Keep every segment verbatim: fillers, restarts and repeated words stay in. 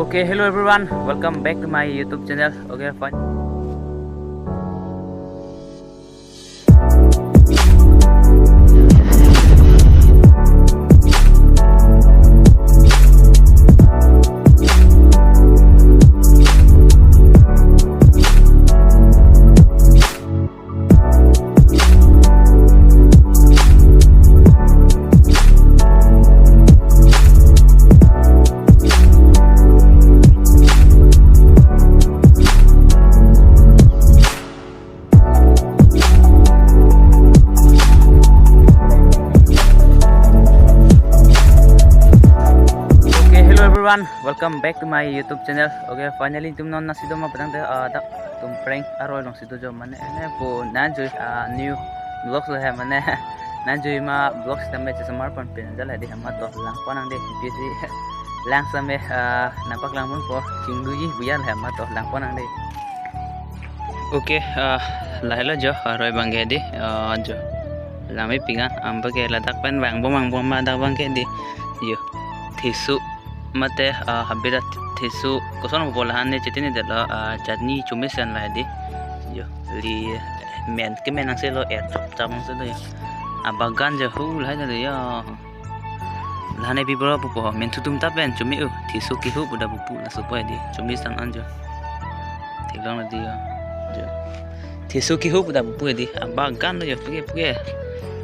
Okay, hello everyone, welcome back to my YouTube channel. Okay, fine. Okay, hello everyone, welcome back to my YouTube channel. Okay, finally itum non nangsi do ma putangte, ah, dak Tumpreng aroi alongsi do jo mane, ene pu nangjui, ah, new vlogs lo he mane, nangjui ma vlogs tame chesamar pon pen jala di hama to lang pon nang de, bisi lang same, ah, nangpaklang ponpo, chingduji buyar he hama to lang pon nang de. Okay, ah, lahelo jo, aroi abang ke di, ah, jo. Langmepik an, abang ke ladak pen vangbom vangbom ma dak abang ke di. Yo, thesu mate, ah, habit a thesu, koson pu lahan ne chetini detlo, ah, chutney chomesen la di. Yo, li men kemen nangsi lo, er chop chop nangsi lo yo. Abagan jo hu lahai jo yo. Lahai ne bibro pupo, menthu atum ta pen chome-o, thesu kehu pu da pupo, laso po di, chomesen an jo. Theklong di yo. Jo. Thesu kehu pu da pupo di, abagan jo, puke puke.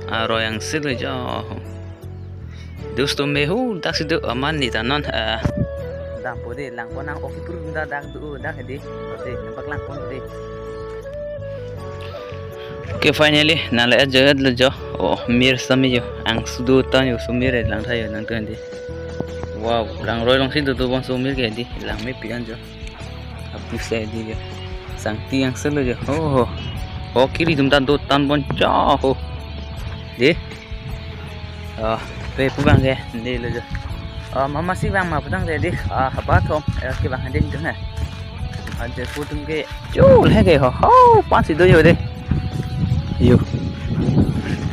Aroi angse lo jo. Dus tum me hu, daksi do aman ni ta non, eh. Dampo di, lang pon nang, okay, puru da dak do, dak di. Ode, nangpaklang pon di. Okay, finally, nang le ajoet lo jo. Oh, mir sami jo. Angse do tan jo, sumir e lang tha jo, nangtum di. Wow, langroi alongsi do do bang sumir ke di, langmepik an jo. Apusai di jo. Sangti angse lo jo. Oh, oh. Oh, kiri atum ta do tan pon jo. Oh. Di. Oh, pe pu abang ke, di lo jo. Oh, mama si abang ma putangte di, ah, haba thom, eh, kevang adin jo na. Ajo pu atum ke, jo le ke ho, ho, pan si do jo de. Yo.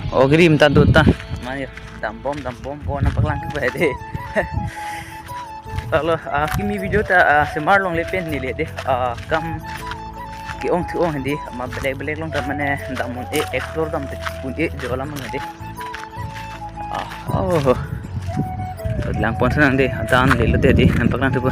Oh, kiri atum ta do tan. Man yo, dambom, dambom, bo nangpaklang ke ba de. Alo, ah, kimi video ta, ah, semar longle pen neli de, ah, kam ke-ong thu-ong di, ma belek belek along ta mane dam un-e, explore dam te un-e jo alam mane de. Ah, oh. Lang pon si nang de, dan le lo de di, nangpaklang thupo.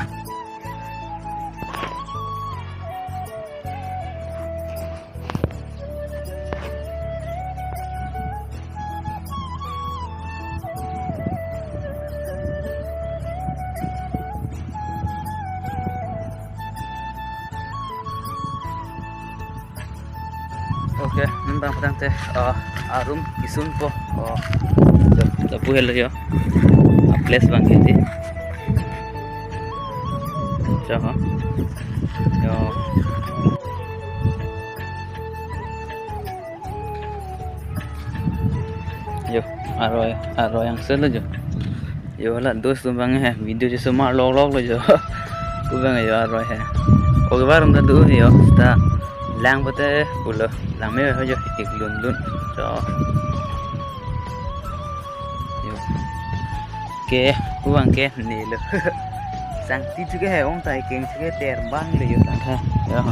Okay, nang abang putangte, ah, arum isun po, oh, jo, jo pu helo jo, a place abang ke di. Jo, ha. Jo. Jo, aroi, aroi angse lo jo. Jo la dos atum abang he, video chesamar lok lok lo jo. Pu abang jo aroi he. Okay, barum ta do jo, ta lang pote pulo, langme ho jo, ik lun lun. Jo. Jo. Ke, pu abang ke, ni lo. Sangti chuke he, ong tai keng chuke ter bang le jo tangka. Jo.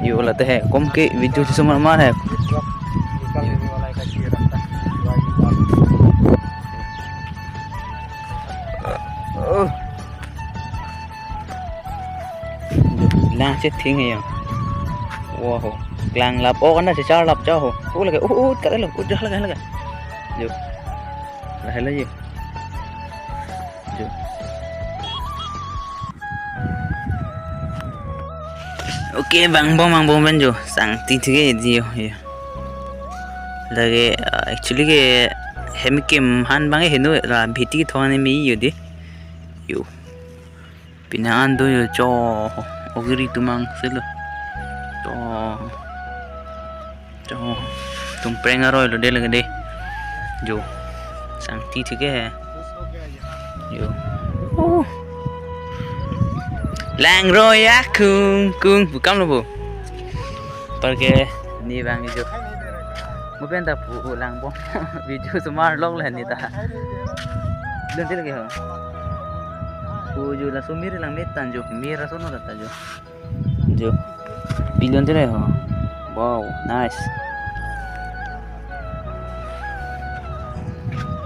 Jo late he, kom ke video chesamar mar he. Oh. Lang si thing he jo. Wow. Klang lap, oh, kana si char lap jo ho. Oh, lake, oh, oh, kare lo, oh, jah lake, lake. Jo. Lahelo jo. Jo. Okay, vangbom, vangbom pen jo. Sangti thike di jo, jo. Lake, ah, actually ke hem kim han abang heno la bhiti thon ne me jo di. Jo. Pine an do jo cho, oh kiri atum angse lo. Cho. Cho. Tumpreng aroi lo de lake de. Jo. Sangti thike he. Jo. Oh. Langroi akung kung pu kam lo bo. Par ke ni abang jo. Mo pen ta pu lang bo. Video semar lok le ni ta. Pilon te lake ho. O jo laso mir lang me tan jo. Mir ason no ta jo. Jo. Pilon te lake ho. Wow, nice.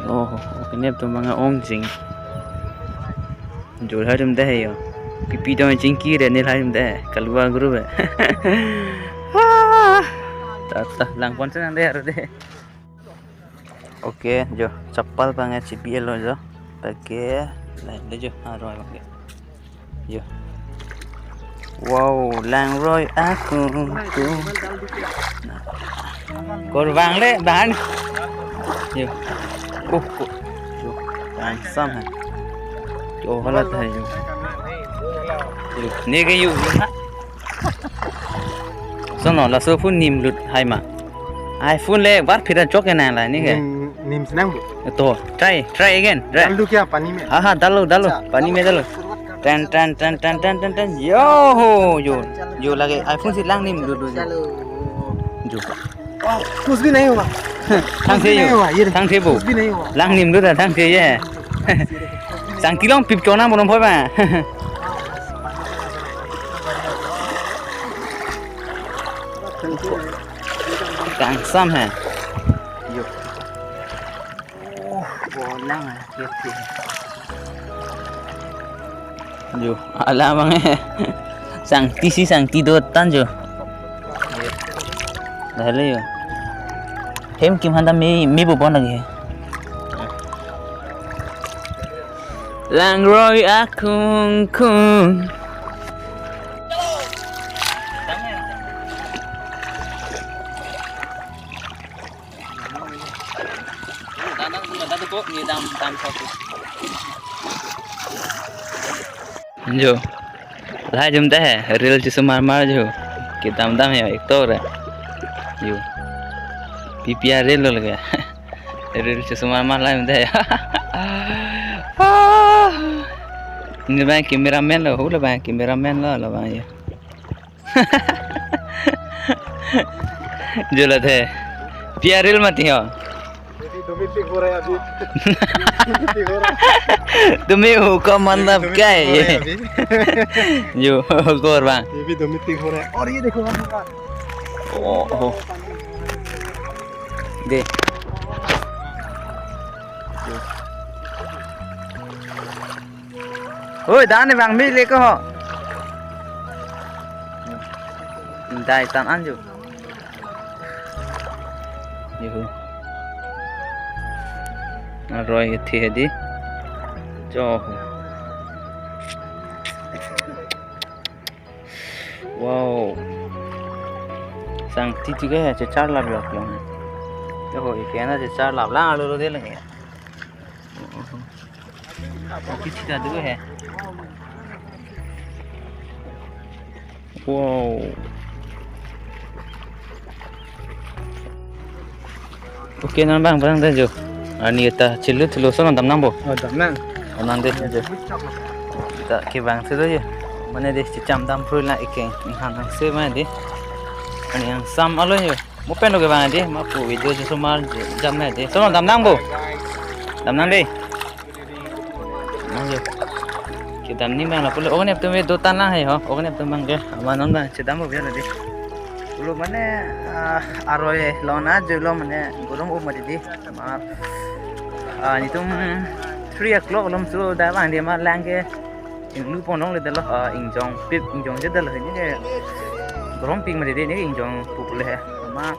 Oh, okay, nep to manga ong jing. Jo lahai atum ta he jo. Pipi dong chingki re ne lahai atum ta he. Kalua guru be. Ah. Ta ta lang pon senang de aro de. Okay, jo, chapal bang ya chipi elo jo. Pakai, lain le jo, aroi bang ke. Jo. Wow, langroi akung kung. Kor bang le, bang. Jo. Uh, ko. Jo, langsam hai. Jo, halat hai jo. Jo, ne ke jo, jo ha. Sono, laso phone nim lut hai ma. Ai phone le bar phira chok ke nang la ne ke. Nim, nim senang bu. To, try, try again. Try. Dal du kya pani mein? Ha ha, dalo, dalo. Acha. Pani mein dalo. Tan tan tan tan tan tan tan. Yo ho, jo. Jo lake iPhone si lang nim lut lut. Chalo. Jo. Oh, कुछ भी नहीं हुआ। Thang कुछ भी the नहीं jo. हुआ, ये देखो, Thang the bo. कुछ भी नहीं हुआ। Lang nim lut ta thang the ye. Sang tilong pip chona bonom phoi ba. Kangsam hai. Yo. Oh, bolang hai, kete. Jo, ala bang eh. Sangti si sangti do tan jo. Dah le jo. Hem kim handa me, me bo bon lagi. Langroi akung kung. Jo. Lahai jum ta he, reel chesomar mar jo. Kedam dam he, actor re. Jo. P P R reel lo lake. Reel chesomar mar lahai jum ta he. Ah. Ne bang cameraman lo, hula bang cameraman lo, lo bang jo. Jo la the. P R reel mati ho. अभी दो मिनट हो रहा है अभी। दो मिनट हो रहा है। तुम्हें हुक्म मतलब दो मिनट क्या है हो रहा है ये? अभी। Jo, kor bang. ये भी दो मिनट हो रहा है। और ये देखो हम लोग का। Oh, oh. De. Oi, dan bang mi le ko ho. Dai tan an jo. Yo. Aroi thi di. Jo. Wow. Sangti tiga ya, chechar lap ya, klong. Yo, ikan aja chechar lap lang, alu lo dia lagi. Sangti tiga dulu ya. Wow. Okay, non bang, bang ta jo. Arni ta chilu chilu so non dam nang bo. Oh, dam nang. Oh, nang de jo. Ta ke bang se do jo. Mane de chicham dam phrui la ikeng. Nang nang se ma de. Arni angsam alo jo. Mo pen lo ke bang de. Ma pu video jo somar jam na de. So non dam nang bo. Dam nang de. Nang jo. Kedam ni bang lapu le. Ogen ep tum do tan lang hai ho. Ogen ep tum bang ke. Ama non bang chedam bo biar di. Pulo mane, ah, aroi lo na jo lo mane gorong o mari di. Ma, ah, netum three o'clock alom so da bang di ma lang ke. Inglu pon longle dalo, ah, ingjong pip, ingjong je dalo ni ke. Gorong pik mari di ni ingjong pup le. Ma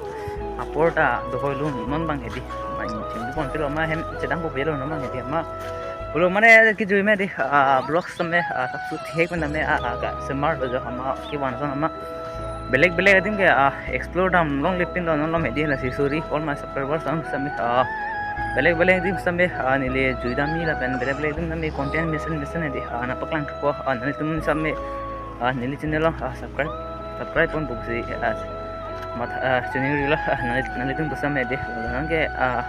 apor ta dohoi lun non bang hedi. Ma ingjong pon pilo ma hem chedam bo biar lo non bang hedi. Ma pulo mane kijui me di, ah, vlog same, ah, tak su thek mena me, ah, ah, ka semar do jo ama kevan son ama. Belek belek adim ke, ah, explore dam longle pin do non lo me di lasi sorry all my subscribers am same, ah, belek belek adim same, ah, neli jui dam mi lapen belek belek adim nami content mesen mesen di, ah, nangpaklang ko, ah, nanglitum same, ah, neli channel lo, ah, subscribe, subscribe pon buksi, ah, mat, ah, channel lo, ah, nangli, nanglitum pusam di, nang ke, ah,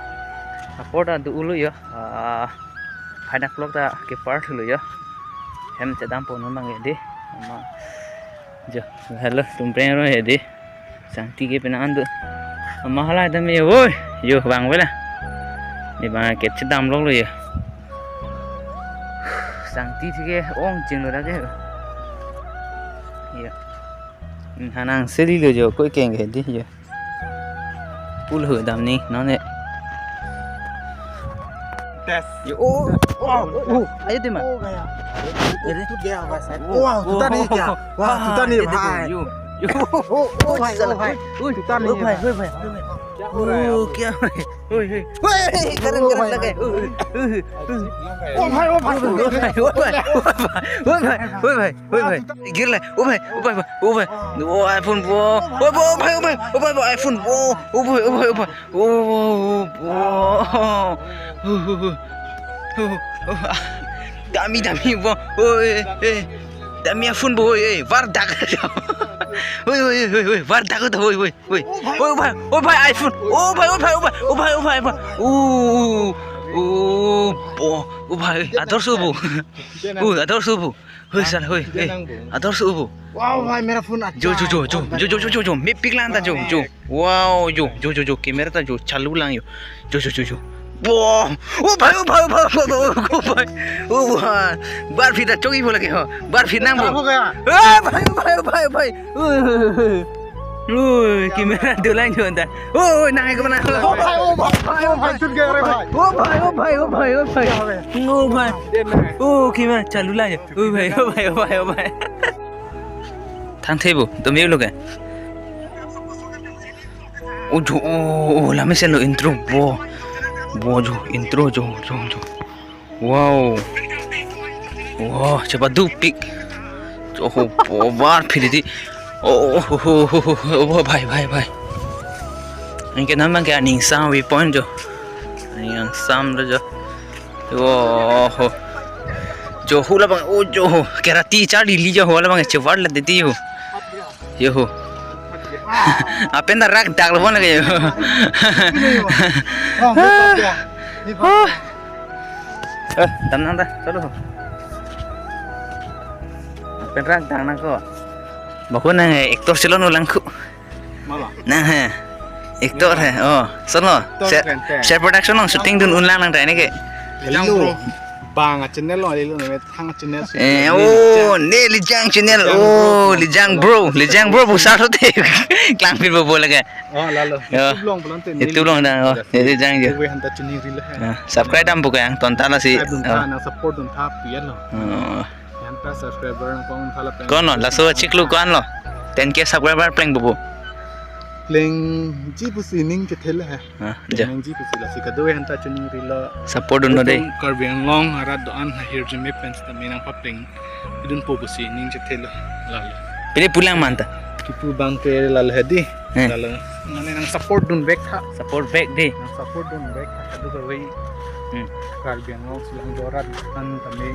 apor ta do-o lo jo, ah, five o'clock ta kepar thulo jo. Hem chedam pon non bang di. Ama. Jo, hello, tum preng ro hedi. Sangti ke pena an do. Ama hala dam e oi. Jo bang vela. Ne bang ke chedam lok lo jo. Sangti thike ong chinglo dak ke. Yo. Hanang seli lo jo, koi keng ke di jo. Pul ho dam ni, non ne. Test. Yo, oh, oh, oh, ayo deh, ma. Oh, gaya. Ayo deh. Tut gaya, bhai. Oh, wah, oh, tuta nahi kya? Oh, wah, tuta nahi, ayo deh, bhai. Yo, yo. Oh, oh, oh, bhai, oh, bhai. Tuta nahi, oh, bhai, bhai. Oh, bhai, oh, bhai. Oh, kya, bhai? Oi, oi. Oi, oi, current, current lage. Oi, oi, oi. Oh, bhai, oh, bhai. Oh, bhai, oh, bhai. Oh, bhai, oh, bhai. Oh, bhai. Gir le. Oh, bhai, oh, bhai, oh, bhai. Oh, iPhone bo. Oh, bhai, oh, bhai, oh, bhai. Oh, bhai, oh, iPhone bo. Oh, bhai, oh, bhai, oh, bhai. Oh, oh, oh, oh. Oh, oh, oh. Oh, oh, ah. Dami, dami bo. Oh, eh, eh. Dami iPhone bo. Eh, eh. Vardak. Oi, oi, oi, oi, oi. Vardak to, oi, oi. Oi, oi, bhai, oi, bhai, iPhone. Oh, bhai, oh, bhai, oh, bhai, oh, bhai, oh, bhai, oh, bhai. Oh, oh, oh, oh, bhai, ador subu. Oh, ador subu. Oi, sal, oi, eh, ador subu. Wow, bhai, mera phone acha. Jo, jo, jo, jo, jo, jo, jo, jo, jo. Mepik lang ta jo, jo. Wow, jo, jo, jo, jo, camera ta jo, chalu lang jo. Jo, jo, jo, jo. Wow. Oh, bhai, oh, bhai, oh, bhai, oh, bhai, oh, bhai, oh, bhai. Oh, bhai. Barfi ta choki bola ke ho. Barfi nang bo. Kya ho gaya? Eh, bhai, oh, bhai, oh, bhai, oh, bhai. Ui, ui, ui, ui. Ui, camera dolang jo anta. Ui, ui, nang eko mana? Oh, bhai, oh, bhai, oh, bhai, shoot gaya re, bhai. Oh, bhai, oh, bhai, oh, bhai, oh, bhai. Oh, bhai. Oh, camera chalu lang jo. Oh, bhai, oh, bhai, oh, bhai, oh, bhai. Thang thebo, dome lo ke. Oh, jo, oh, oh, lame se lo intro bo. Bo jo, intro jo, jo, jo. Wow. Wow, chepadu pik. Oho, po bar phiri di. Oh, oh, oh, oh, oh, oh, bhai, bhai, bhai. Anke nam ke aning sam vi point jo. Aning sam lo jo. Oho. Jo hu labang, oh, jo hu. Karate char di li jo hu labang chevar la de di hu. Yo ho. Apen ta rak dak lo bon lage yo. Oh, oh. Eh, tam nang ta, chalo. Apen rak dak nang ko. Bako nang, eh, actor si lo no lang ko. Mala. Nang he. Actor he. Oh, sono. Actor Sher, keren, keren. Sher Production along shooting dun un lang nang ta ne ke. Lijang Bro. Bang a channel along lilo ne thang channel si. Eh, oh, ne Lijang channel. Lijang Bro. Oh, Lijang Bro, Lijang Bro bu sa te. Klang pil bo bo lage. Oh, lalo. Ya. YouTube along belum te. YouTube along da, oh, ne Lijang jo. Wi hanta chini rilo he. Ya, subscribe dam bu ka yang ton ta lasi. Subscribe dun tha, oh, nang support dun tha pian lo. Oh. Hanta subscriber nang kong tha la pen. Kono, laso chiklo ko-an lo. Ten K subscriber pleng bu bo. Plengji pusi ning chethel he. Ah, ja. Plengji pusi lasi kado hanta chini rilo. Support dun no dei. Karbi Anglong arat do-an ha hirjume pen sita menang papleng. Idun po pusi ning chethel lalo. Pini pulang manta. Kipu bang ke lalo he di. Eh. Lalo. Mane nang support dun back tha. Support back dei. Nang support dun back tha kado kave. Hmm. Karbi Anglong silang do arat do-an tame.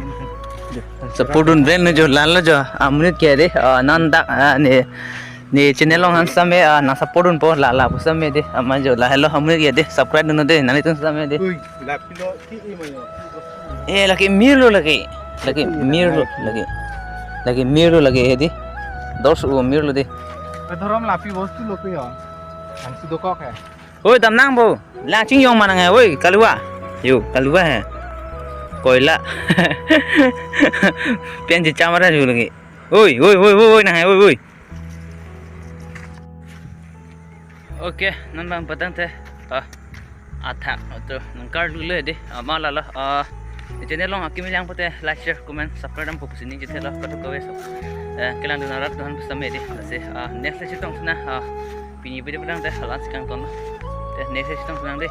Ja. Support dun back no jo lalo jo. Amonit ke dei. Ah, nang dak, ah, ne. Ne channel along han same, ah, nang support dunpo la la pu same dei, amat jo lahelo amonit ke dei, subscribe dun dei, nanglitum same dei. Ui, lapi lo ki i mayo. Eh, lake mir lo lake. Lake mir lo lake. Lake mir lo lake he dei. Dos u mir lo dei. Kadhorom lapi bostu lo ko yo. Ang sudo kok he. Oi, dam nang bo. Lang chingjong ma nang he, oi, kalua. Yo, kalua he. Koila. Pian je chamara jo lake. Oi, oi, oi, oi, oi, nang he, oi, oi. Okay, non bang patang te, ah, athak to nang karlu le dei, ah, ma lalo, ah, channel along akimi lang pute like, share, comment, subscribe dam pusi ning chethelo, kado kave so. Eh, kelang dun arat do-an pu same dei, lasi, ah, next le chetong na, ah, pini video patang te, halan si kangton. Te next le chetong nang dei.